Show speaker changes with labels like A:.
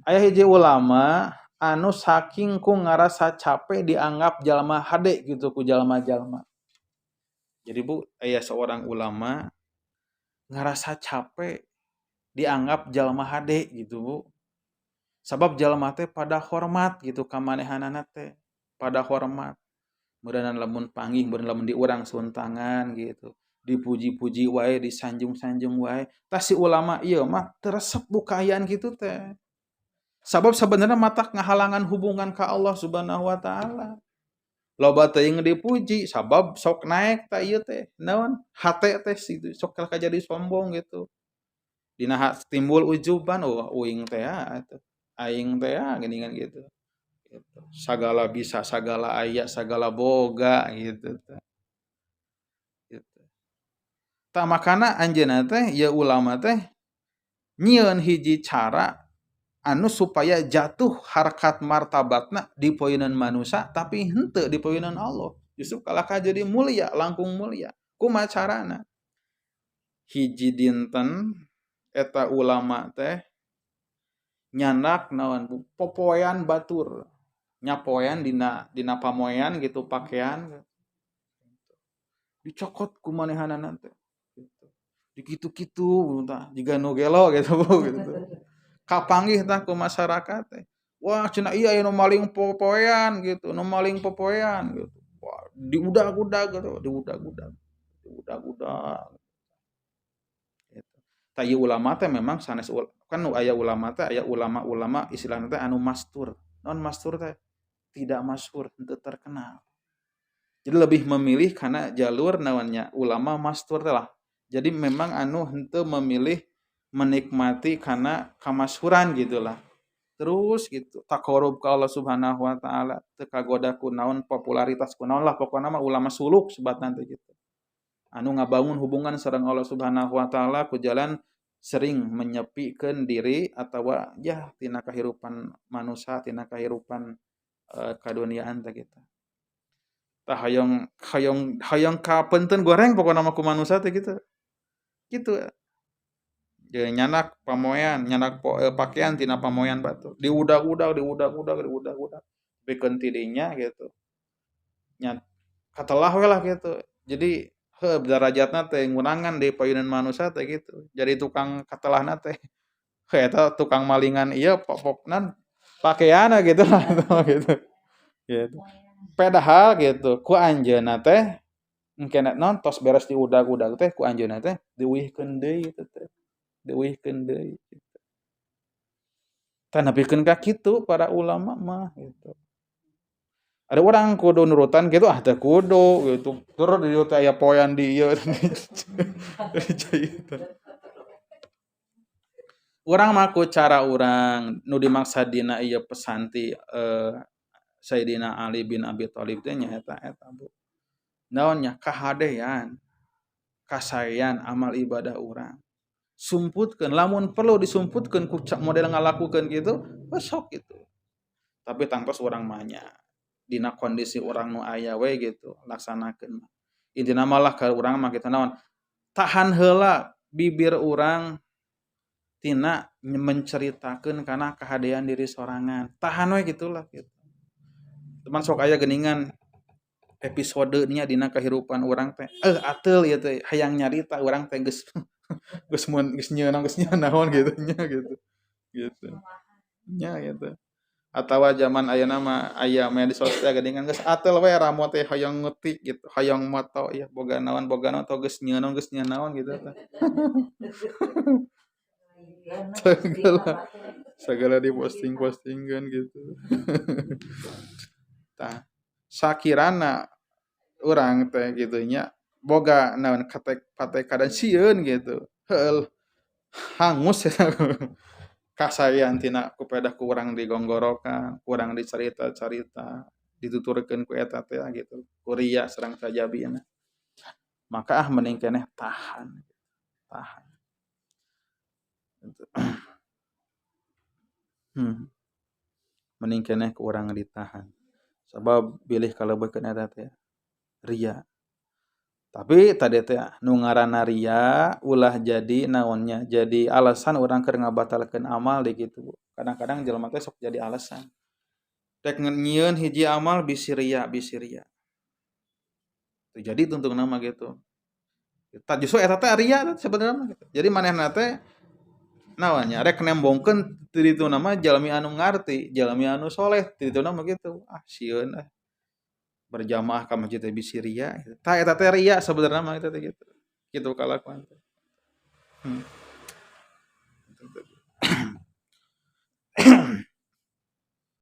A: Aya hiji ulama anu saking ku ngarasa capek dianggap jalma hade gitu ku jalma-jalma. Jadi Bu, aya seorang ulama ngarasa capek dianggap jalma hade gitu, Bu. Sabab jalma teh pada hormat gitu ka manehanana teh, pada hormat. Meureunana lamun panggih, meureun lamun diurang suntangan gitu. Dipuji-puji wae, disanjung-sanjung wae. Tah si ulama ieu mah teu resep bu kaayaan kitu teh. Sabab sebenarnya matak ngahalangan hubungan ka Allah Subhanahu wa taala. Loba teuing dipuji sabab sok naek tah ieu teh, naon? Hate teh situ sok kalah jadi sombong gitu. Dina timbul ujuban, oh uing teh atuh. Aing teh geuningan gitu. Gitu. Sagala bisa, sagala aya, sagala boga gitu teh. Gitu. Tah makana anjeunna teh ieu ulama teh nyieun hiji cara anu supaya jatuh harkat martabatna di poeuneuh manusia tapi henteu di poeuneuh Allah. Justru kalahka jadi mulia, langkung mulia. Kumaha carana? Hiji dinten eta ulama teh nyandak naon Bu, popoean batur. Nyapoean dina pamoean gitu pakaian. Dicokot ku manehanana teh. Gitu. Dikitu-kitu tah jiga nu gelo gitu Bu gitu. Kapanggih tah ku masyarakat teh. Wah cenah ieu aya nu maling popoean gitu, nu maling popoean gitu. Wah, diudag-udag gitu, diudag-udag. Diudag-udag. Gitu. Tah ieu ulama teh memang sanes kan nu aya ulama teh aya ulama-ulama istilahna teh anu mastur. Naon mastur teh? Tidak masyhur, henteu terkenal. Jadi lebih memilih karena jalur naonnya ulama mastur teh lah. Jadi memang anu henteu memilih menikmati karena kamasyhuran gitulah. Terus gitu taqarrub ka Allah Subhanahu wa taala, teu kagoda ku naon popularitas ku naon lah, pokona mah ulama suluk sebatna teh gitu. Anu ngabangun hubungan sareng Allah Subhanahu wa taala ku jalan sering menyepikeun diri atawa ya tina kahirupan manusia, tina kahirupan kaduniaan teh gitu. Tah hoyong hoyong hoyong kapeunteun goreng pokona mah ku manusia teh gitu. Gitu. Jeung nyandak pamoean, nyandak pakaian tina pamoean batur. Diudag-udag, diudag-udag, diudag-udag. Pikeun ti dinya gitu. Nya katelah we lah gitu. Jadi heuh darajatna teh ngurangan di payunan manusia teh gitu. Jadi tukang katelahna teh heuh eta tukang malingan ieu popoknan pakaianna gitu lah gitu. Gitu. Padahal gitu ku anjeunna teh engkena naon tos beres diudag-udag teh ku anjeunna teh diuihkeun deui gitu teh. Diuihkeun deui gitu. Tah nepikeun ka kitu para ulama mah gitu. Ada orang kudu nurutan gitu ah teu kudu gitu. Tur di dieu teh aya poean di ieu. Urang mah ku cara urang nu dimaksad dina ieu pesan ti Sayyidina Ali bin Abi Thalib teh nyaeta eta Bu. Naon nya kahadean, kasaean amal ibadah urang. Sumputkeun lamun perlu disumputkeun ku model ngalakukeun kitu, sok gitu. Tapi tangtos urang mah nya dina kondisi urang nu aya we gitu laksanakeun mah. Intina mah lah ka urang mah kitu naon, tahan heula bibir urang tina menceritakeun kana kahadean diri sorangan. Tahan we gitulah gitu. Teman sok aya geuningan episode nya dina kahirupan urang teh, ateul ieu teh hayang nyarita urang teh geus geus mun geus nyieun naon gitu nya gitu. Gitu. Nya gitu. Atawa zaman ayeuna mah aya media sosial geuningan geus ateul we ramo teh hoyong ngetik gitu, hoyong moto ieu boga naon atau geus nyieun naon gitu tah. Segala segala diposting-postingkeun gitu. Tah, sakirana urang teh kitu nya boga naon patekadan sieun gitu. Heueuh hangus kasaean tina ku pedah ku urang digonggorokan, ku urang dicarita-carita, dituturkeun ku eta teh gitu, ku ria sareng sajabina. Maka ah mending keneh tahan, tahan. Gitu. Mending keneh ku urang ditahan. Sabab bilih kalebetkeun eta teh ria. Tapi tadi teh nu ngaranna ria ulah jadi naonnya, jadi alasan urang keur ngabatalkeun amal di kitu, Bu. Kadang-kadang jelema teh sok jadi alasan. Rek nyieun hiji amal bisi ria, bisi ria. Teu jadi tungtungna mah gitu. Tah, justru eta teh ria sebenarnya mah gitu. Jadi manehna teh naonnya, rek nembongkeun ti dituna mah jalmi anu ngarti, jalmi anu soleh, ti dituna mah gitu. Ah, sieun ah. Berjamaah ka masjid teh bisi ria gitu. Tah, eta teh ria sebenarnya mah eta teh gitu. Kitu kalakuan teh.